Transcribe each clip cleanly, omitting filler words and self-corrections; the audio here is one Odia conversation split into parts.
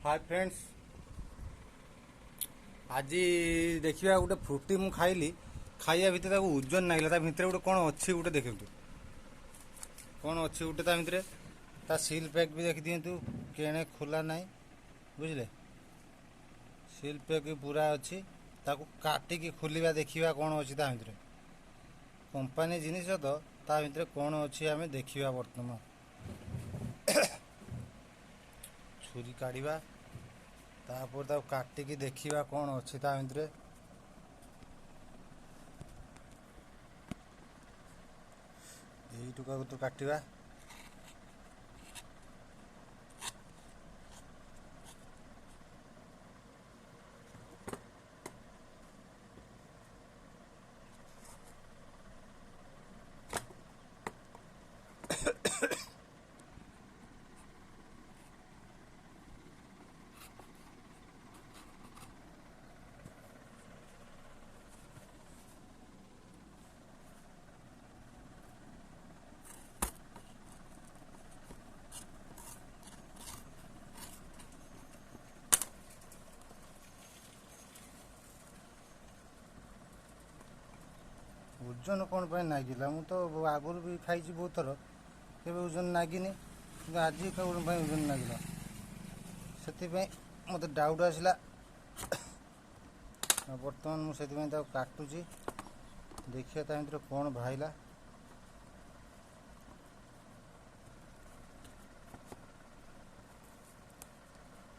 ହାଏ ଫ୍ରେଣ୍ଡସ୍, ଆଜି ଦେଖିବା ଗୋଟେ ଫ୍ରୁଟି ମୁଁ ଖାଇଲି। ଖାଇବା ଭିତରେ ତାକୁ ଓଜନ ଲାଗିଲା। ତା ଭିତରେ ଗୋଟେ କ'ଣ ଅଛି ଗୋଟେ ଦେଖନ୍ତୁ, କ'ଣ ଅଛି ଗୋଟେ ତା ଭିତରେ। ତା ସିଲ୍ ପ୍ୟାକ୍ ବି ଦେଖିଦିଅନ୍ତୁ, କେଣେ ଖୋଲା ନାହିଁ, ବୁଝିଲେ? ସିଲ୍ ପ୍ୟାକ୍ ବି ପୁରା ଅଛି। ତାକୁ କାଟିକି ଖୋଲିବା, ଦେଖିବା କ'ଣ ଅଛି ତା ଭିତରେ। କମ୍ପାନୀ ଜିନିଷ ତ, ତା ଭିତରେ କ'ଣ ଅଛି ଆମେ ଦେଖିବା। ବର୍ତ୍ତମାନ ଛୁରୀ କାଢ଼ିବା, ତାପରେ ତାକୁ କାଟିକି ଦେଖିବା କ'ଣ ଅଛି ତା ଭିତରେ। ଏଇଟୁକାକୁ ତ କାଟିବା। ଓଜନ କ'ଣ ପାଇଁ ନାଗିଲା? ମୁଁ ତ ଆଗରୁ ବି ଖାଇଛି ବହୁତ ଥର, କେବେ ଓଜନ ନାଗିନି, କିନ୍ତୁ ଆଜି କ'ଣ ପାଇଁ ଓଜନ ନାଗିଲା, ସେଥିପାଇଁ ମୋତେ ଡାଉଟ୍ ଆସିଲା। ବର୍ତ୍ତମାନ ମୁଁ ସେଥିପାଇଁ ତାକୁ କାଟୁଛି, ଦେଖିବା ତା ଭିତରେ କ'ଣ ବାହାରିଲା।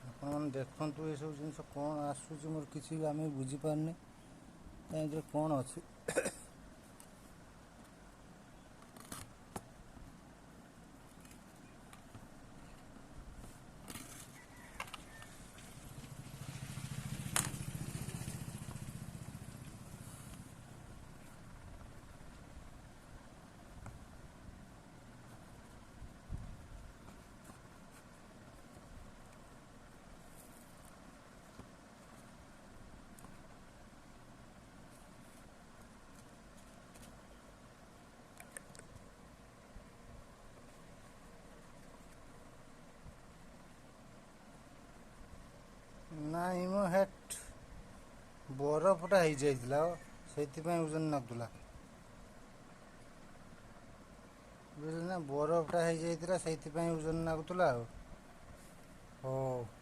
ଆପଣମାନେ ଦେଖନ୍ତୁ ଏସବୁ ଜିନିଷ କ'ଣ ଆସୁଛି, ମୋର କିଛି ବି ଆମେ ବୁଝିପାରୁନି ତା ଭିତରେ କ'ଣ ଅଛି। ନାଇଁ ମୋ ହେଟ୍, ବରଫଟା ହେଇଯାଇଥିଲା, ସେଇଥିପାଇଁ ଓଜନ ଲାଗୁଥିଲା, ବୁଝିଲେ ନା? ବରଫଟା ହେଇଯାଇଥିଲା, ସେଇଥିପାଇଁ ଓଜନ ଲାଗୁଥିଲା। ଆଉ ହଉ।